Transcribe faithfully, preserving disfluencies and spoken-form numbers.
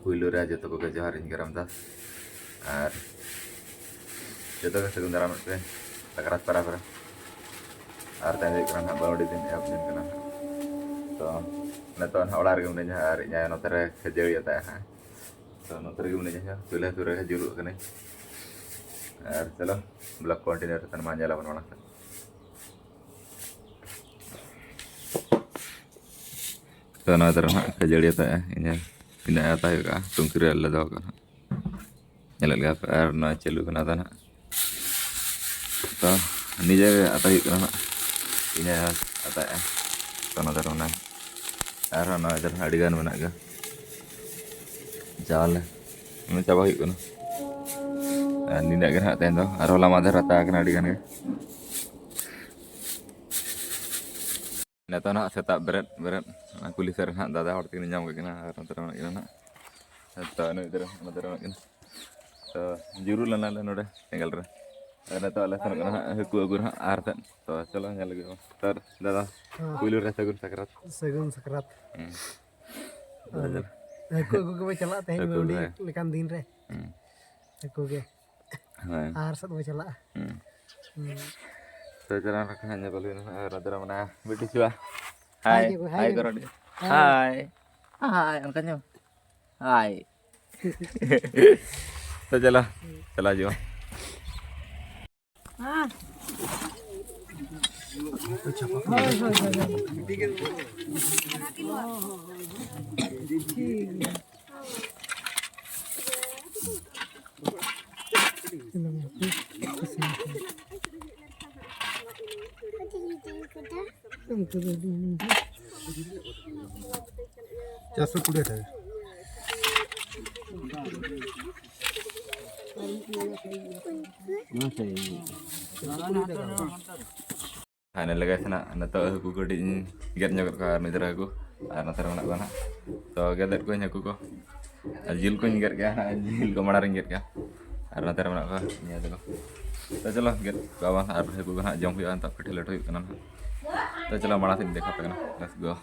ᱯᱩᱭᱞᱩ ᱨᱮ ᱡᱚᱛᱚ ᱠᱚᱜᱮ ᱡᱚᱦᱟᱨ ᱤᱧ ᱠᱟᱨᱟᱢ ᱫᱟ᱾ ᱟᱨ ᱡᱚᱛᱚ ᱜᱮ ᱥᱟᱹᱜᱩᱱ ᱫᱟᱨᱟᱢ ᱯᱮ ᱥᱟᱠᱨᱟᱛ ᱯᱟᱨᱟᱵᱽ ᱨᱮ᱾ ᱟᱨ ᱛᱮᱦᱮᱧ ᱦᱩᱭᱩᱜ ᱠᱟᱱᱟ ᱱᱟᱦᱟᱜ ᱵᱟᱹᱣᱰᱤ ᱫᱤᱱ, ᱮᱦᱚᱵ ᱫᱤᱱ ᱠᱟᱱᱟ ᱱᱟᱦᱟᱜ᱾ ᱛᱚ ᱱᱤᱛᱚᱜ ᱱᱟᱦᱟᱜ ᱚᱲᱟᱜ ᱨᱮᱜᱮ ᱢᱤᱱᱟᱹᱧᱟ ᱟᱨ ᱤᱧ ᱟᱭᱳ ᱱᱚᱛᱮ ᱨᱮ ᱠᱷᱟᱹᱡᱟᱹᱲᱤ ᱟᱛᱟᱭᱟ ᱦᱟᱸᱜ᱾ ᱛᱚ ᱱᱚᱛᱮ ᱨᱮᱜᱮ ᱢᱤᱱᱟᱹᱧᱟ, ᱪᱩᱞᱦᱟᱹ ᱥᱩᱨ ᱨᱮ ᱡᱩᱞᱩᱜ ᱠᱟᱹᱱᱟᱹᱧ᱾ ᱟᱨ ᱪᱚᱞᱚ vlog continue ᱨᱮ ᱛᱟᱦᱮᱱ ᱢᱟ, ᱧᱮᱞ ᱟᱵᱚᱱ ᱢᱟᱲᱟᱝ ᱥᱮᱫ᱾ ᱛᱚ ᱱᱚᱣᱟ ᱫᱷᱟᱨᱮ ᱱᱟᱦᱟᱜ ᱠᱷᱟᱹᱡᱟᱹᱲᱤ ᱟᱛᱟᱭᱟ, ᱤᱧᱟᱹᱜ ᱛᱤᱱᱟᱹᱜ ᱟᱛᱟ ᱦᱩᱭᱩᱜᱼᱟ, ᱴᱩᱝᱠᱤ ᱨᱮ ᱟᱞᱮ ᱫᱚᱦᱚ ᱠᱟᱜᱼᱟ ᱱᱟᱦᱟᱜ᱾ ᱧᱮᱞᱮᱫ ᱜᱮᱭᱟ ᱯᱮ, ᱟᱨ ᱱᱚᱣᱟ ᱪᱟᱹᱞᱩ ᱠᱟᱱᱟ ᱟᱫᱚ ᱱᱟᱦᱟᱜ᱾ ᱛᱚ ᱱᱤᱡᱮ ᱜᱮ ᱟᱛᱟ ᱦᱩᱭᱩᱜ ᱠᱟᱱᱟ ᱱᱟᱦᱟᱜ, ᱤᱧ ᱟᱭᱳ ᱟᱛᱟᱭᱮᱜᱼᱟ᱾ ᱛᱚ ᱱᱚᱣᱟ ᱫᱷᱟᱨᱮ ᱢᱮᱱᱟᱜᱼᱟ, ᱟᱨᱦᱚᱸ ᱱᱚᱣᱟ ᱫᱷᱟᱨᱮ ᱟᱹᱰᱤ ᱜᱟᱱ ᱢᱮᱱᱟᱜ ᱜᱮᱭᱟ᱾ ᱪᱟᱣᱞᱮ ᱚᱱᱟ ᱪᱟᱵᱟ ᱦᱩᱭᱩᱜ ᱠᱟᱱᱟ᱾ ᱟᱨ ᱱᱤᱱᱟᱹᱜ ᱜᱮ ᱱᱟᱦᱟᱜ ᱛᱮᱦᱮᱧ ᱫᱚ, ᱟᱨ ᱦᱚᱞᱟ ᱢᱟᱫᱷᱮᱨ ᱟᱛᱟ ᱟᱠᱟᱱᱟ ᱟᱹᱰᱤ ᱜᱟᱱ ᱜᱮ᱾ ᱱᱤᱛᱚᱜ ᱱᱟᱦᱟᱜ ᱥᱮᱛᱟᱜ ᱵᱮᱨᱮᱫ ᱵᱮᱨᱮᱫ ᱚᱱᱟ ᱠᱩᱞᱦᱤ ᱥᱮᱫ ᱨᱮ ᱱᱟᱦᱟᱜ ᱫᱟᱫᱟ ᱦᱚᱲ ᱛᱟᱹᱠᱤᱱ ᱧᱟᱢ ᱠᱮᱫ ᱠᱤᱱᱟ, ᱟᱨ ᱱᱚᱛᱮ ᱨᱮ ᱢᱮᱱᱟᱜ ᱠᱤᱱᱟ ᱱᱟᱦᱟᱜ᱾ ᱱᱤᱛᱚᱜ ᱱᱩᱭ ᱫᱷᱟᱨᱮ, ᱱᱚᱛᱮ ᱨᱮ ᱢᱮᱱᱟᱜ ᱠᱤᱱᱟ᱾ ᱛᱚ ᱡᱩᱨᱩᱜ ᱞᱮᱱᱟᱞᱮ ᱱᱚᱰᱮ ᱥᱮᱸᱜᱮᱞ ᱨᱮ᱾ ᱟᱨ ᱱᱤᱛᱚᱜ ᱟᱞᱮ ᱥᱮᱱᱚᱜ ᱠᱟᱱᱟ ᱦᱟᱸᱜ ᱦᱟᱹᱠᱩ ᱟᱹᱜᱩ ᱨᱮ ᱦᱟᱸᱜ ᱟᱦᱟᱨ ᱥᱮᱫ᱾ ᱛᱚ ᱪᱚᱞᱚ ᱧᱮᱞ ᱞᱟᱹᱜᱤᱫ ᱵᱚᱱ᱾ ᱛᱚ ᱫᱟᱫᱟ, ᱦᱮᱸ᱾ ᱯᱩᱭᱞᱩ ᱨᱮ ᱥᱟᱹᱜᱩᱱ ᱥᱟᱠᱨᱟᱛ᱾ ᱥᱟᱹᱜᱩᱱ ᱥᱟᱠᱨᱟᱛ᱾ ᱦᱩᱸ᱾ ᱟᱨ ᱦᱟᱹᱠᱩ ᱟᱹᱜᱩ ᱜᱮᱵᱚ ᱪᱟᱞᱟᱜ ᱛᱮᱦᱮᱧ ᱦᱟᱹᱠᱩ ᱵᱟᱹᱣᱰᱤ ᱦᱮᱸ᱾ ᱞᱮᱠᱟᱱ ᱫᱤᱱ ᱨᱮ᱾ ᱦᱩᱸ᱾ ᱦᱟᱹᱠᱩ ᱜᱮ᱾ ᱦᱳᱭ᱾ ᱟᱦᱟᱨ ᱥᱮᱫ ᱵᱚ ᱪᱟᱞᱟᱜᱼᱟ᱾ ᱦᱩᱸ᱾ ᱦᱩᱸ᱾ ᱛᱚ ᱪᱟᱞᱟᱣ ᱞᱮᱱᱠᱷᱟᱱ ᱧᱮᱯᱮᱞ ᱦᱩᱭᱱᱟ ᱦᱟᱸᱜ, ᱟᱨ ᱱᱚᱛᱮ ᱨᱮ ᱢᱮᱱᱟᱜᱼᱟ ᱵᱤᱴᱤ ᱪᱩᱣᱟ᱾ ᱦᱟᱭ ᱦᱟᱭ, ᱜᱮ ᱜᱚ, ᱦᱟᱭ ᱦᱟᱭ ᱜᱮ᱾ ᱜᱚᱨᱚᱰᱤ᱾ ᱦᱟᱭ᱾ ᱦᱟᱭ᱾ ᱦᱟᱭ, ᱚᱱᱠᱟ ᱧᱚᱜ᱾ ᱦᱟᱭ᱾ ᱛᱚ ᱪᱚᱞᱚ, ᱪᱟᱞᱟᱣ ᱦᱤᱡᱩᱜᱼᱟ᱾ ᱪᱟᱨᱥᱚ ᱠᱩᱲᱤ ᱴᱟᱠᱟ᱾ ᱯᱷᱟᱭᱱᱟᱞ ᱞᱮᱠᱟ ᱥᱮᱱᱟᱜ ᱱᱤᱛᱚᱜ ᱦᱟᱹᱠᱩ ᱠᱟᱹᱴᱤᱡ ᱤᱧ ᱜᱮᱫ ᱧᱚᱜ ᱠᱮᱫ ᱠᱚᱣᱟ, ᱟᱨ ᱢᱤᱫ ᱫᱷᱟᱨᱟ ᱦᱟᱹᱠᱩ, ᱟᱨ ᱱᱚᱛᱮ ᱨᱮ ᱢᱮᱱᱟᱜ ᱠᱚᱣᱟ ᱱᱟᱦᱟᱜ᱾ ᱛᱚ ᱜᱮᱫ ᱮᱫ ᱠᱚᱣᱟᱧ ᱦᱟᱹᱠᱩ ᱠᱚ, ᱟᱨ ᱡᱤᱞ ᱠᱚᱧ ᱜᱮᱫ ᱠᱮᱜᱼᱟ ᱱᱟᱦᱟᱜ, ᱡᱤᱞ ᱠᱚ ᱢᱟᱲᱟᱝ ᱨᱤᱧ ᱜᱮᱫ ᱠᱮᱜᱼᱟ, ᱟᱨ ᱱᱚᱛᱮ ᱨᱮ ᱢᱮᱱᱟᱜ ᱠᱚᱣᱟ ᱱᱤᱭᱟᱹ ᱛᱟᱠᱚ᱾ ᱛᱚ ᱪᱚᱞᱚ ᱜᱮᱫ ᱠᱚᱣᱟ ᱵᱚᱱ, ᱟᱨ ᱦᱟᱹᱠᱩ ᱠᱚ ᱱᱟᱦᱟᱜ ᱡᱚᱢ ᱦᱩᱭᱩᱜᱼᱟ, ᱱᱤᱛᱚᱜ ᱯᱤᱴᱷᱟᱹ ᱞᱮᱴᱚ ᱦᱩᱭᱩᱜ ᱠᱟᱱᱟ ᱱᱟᱦᱟᱜ᱾ ᱛᱚ ᱪᱚᱞᱚ ᱢᱟᱲᱟᱝ ᱥᱮᱫ ᱤᱧ ᱫᱮᱠᱷᱟᱣ ᱟᱯᱮ ᱠᱟᱱᱟ, let's go᱾